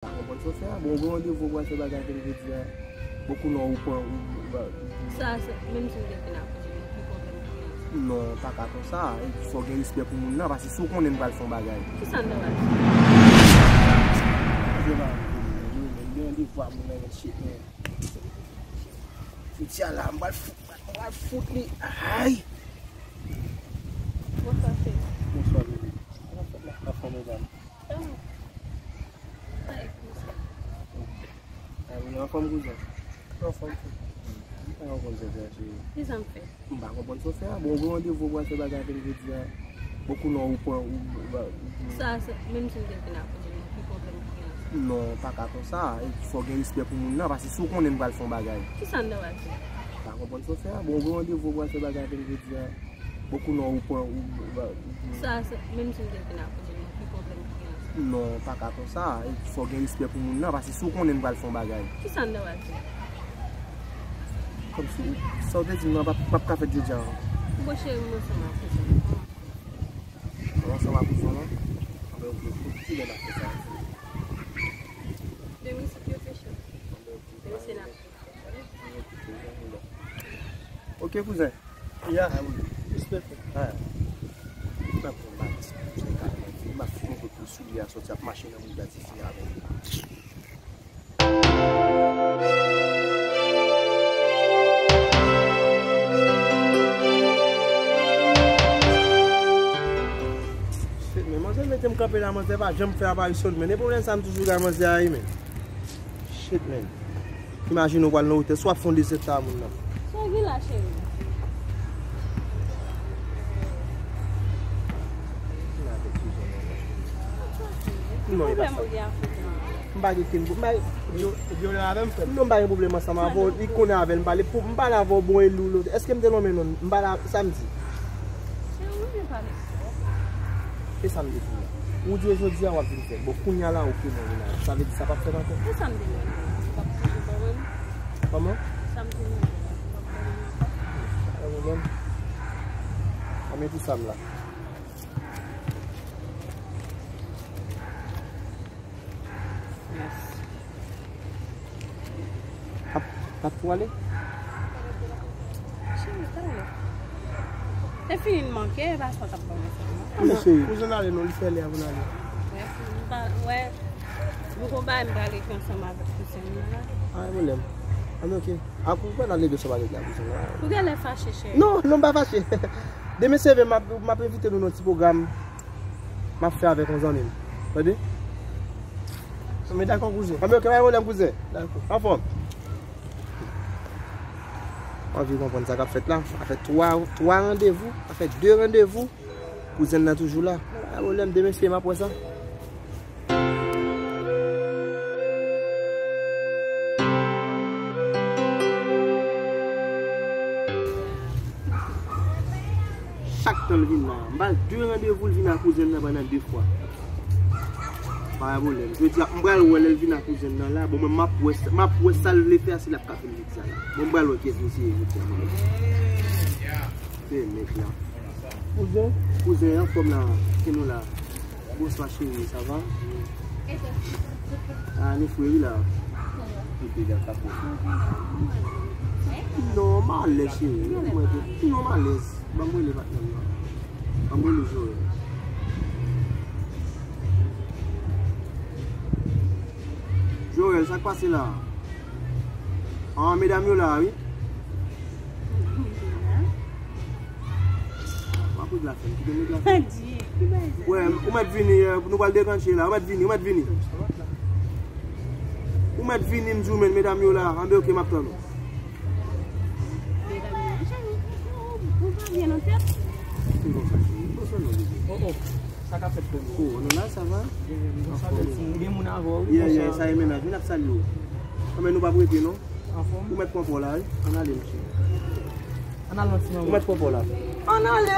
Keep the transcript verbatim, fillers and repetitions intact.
Pa konprann sa w fè a. Bon, ou gen randevou, ou pral fè bagay avè l jodi a. Bon, kounye a ou pran, ou, ou, ou, ou. Sa, se, menm si m te vin akoz ou, ki pwoblèm ki gen? Non, pa ka konsa. E fò w gen respè pou moun nan, paske si w konnen m pral fè yon bagay. Kisa m ta pral fè? Jodi a, m gen randevou ak moun nan, men shit, men. Jodi a la, m pral fout, m pral fout li. Ay! Bonswa, cheri. Bonswa, bebe. Kòman w fè la? Anfòm, medam. Ah. Ay, kouzen. Ah, ou anfòm, kouzen? Anfòm, cheri. M pa konprann sa w fè a, cheri. Kisa m fè? M pa konprann sa w fè a. Bon, ou gen randevou, ou pral fè bagay avè l jodi a. Bon, kounye a ou pran, ou, ou, ou, ou. Sa, se, menm si m te vin akoz ou, ki pwoblèm ki gen? Non, pa ka konsa. E fò w gen respè pou moun nan, paske si w konnen m pral fè yon bagay. Kisa m ta pral fè? Pa konprann sa w fè a. Bon, ou gen randevou, ou pral fè bagay avè l jodi a. Bon, kounye a ou pran, ou, ou, ou, ou. Sa, se, menm si m te vin akoz ou, ki pwoblèm ki gen? Non, pa ka konsa. E fò w gen respè pou moun nan, paske si w konnen m pral fè yon bagay. Kisa m ta pral fè? Kòmsi, sa w te di m nan p ap, p ap ka fèt jodi a ankò. Bon, cheri, m ansanm ak kouzen m. Ou ansanm ak kouzen w lan? Anben, ok, pou ki lè n ap fè sa? Demen si Dye vle, cheri. Demen se n ap fè. Ok, kouzen. Ya. Ah, wi. Respè, frè. Ah. M ap pran bagay sa, kouzen, kalman. M ap fin yon kout pou soulye a soti ap mache nan mouda tifi a avè m. Shit, men manzè mete m kanpe la, manzè pa janm fè aparisyon l, men. E pwoblèm sa m toujou gen manzè a, wi, men. Shit, men. Imajine w pral nan otèl, si w ap fè yon dezyèm ta moun nan. Sa w gen la, cheri? Non, e pa sa. M pa gen kenn, m pa gen. Ou gen, ou gen avè m, frè m? Non, m pa gen pwoblèm ansanm avè w. Li konnen avè l, m pale pou, m pale avè w bon e lou lòt. Èske m te lonmen non? M pale a, sa m di. Cheri, ou renmen pale twòp. E sa m te di la. Ou di jodi a w ap vin fè. Bon, kounye a la, ok, mwen vin la. Sa vle di sa p ap fèt ankò? E sa m te di la. W ap toujou ban mwen. Kòman? Sa m te di la. W ap ban mwen ankò. Pa gen pwoblèm. Anben, pou sa m la. Yes. Ap, ap pou ale? Cheri, talè. Se fini n manke, e pa sa w t ap ban mwen sèlman. Anben, cheri. Kouzen ale non, li fè lè a pou n ale. Wè, m pa, wè, nou gon bagay m prale fè ansanm avèk kouzen m nan la. Pa gen pwoblèm. Anben, ok. Ak ou pa nan leve sou bagay la, kouzen m nan. Ou genlè fache, cheri. Non, non, m pa fache. Demen se vre, m ap, m ap envite nou nan ti pwogram. M ap fè avèk yon zanmi m. Tande? Men dakò, kouzen. Anben, ok, pa gen pwoblèm, kouzen. Dakò. Anfòm. M anvi konprann sa k ap fèt la. Sa fè twa, twa randevou. Sa fè de randevou. Kouzen nan toujou la. Pa gen pwoblèm, demen se m ap wè sa. Chak tan l vin la, m ba l de randevou, l vin ak kouzen nan pandan de fwa. Pa gen pwoblèm. Jodi a, m pral wè lè l vin ak kouzen nan la. Bon, mwen, m ap wè sa, m ap wè sa l vle fè a, si l ap ka fè l jodi a la. Bon, m pral wè kiyès misye ye jodi a, mwen. Se nèg la. Kouzen? Kouzen, anfòm la. Ki nou la? Bonswa cheri, sa va? Ah, nou fre wi la. Non, m alèz cheri. Non, m alèz. Ban m rele patnè m nan. Ban m rele Joel. Joel, sa k pase la? Ah, medam yo la wi. W ap ret la, frè m. Kite m ret la, frè m. Wè, ou mèt vini, eh, nou pral dekanche la. Ou mèt vini, ou mèt vini. Ou mèt vini, m di w, men, medam yo la. Anben, ok, m ap tann ou. Medam yo, cheri, ou, ou pa byen nan tèt. Se konsa, cheri. Konsa non, bebe. Oh, oh. Sa k ap fèt, frè m? Oh, nou la, sa va? Gen, gen, sa fèt, si gen moun avè w, wi, yeah, yeah, sa e mennaj, vin ap salye w. Anben, nou p ap rete, non? Anfòm? Ou mèt pran pa w la, wi. Ann ale, mesye. Ann al nan ti manman. Ou mèt pran pa w la. Ann ale.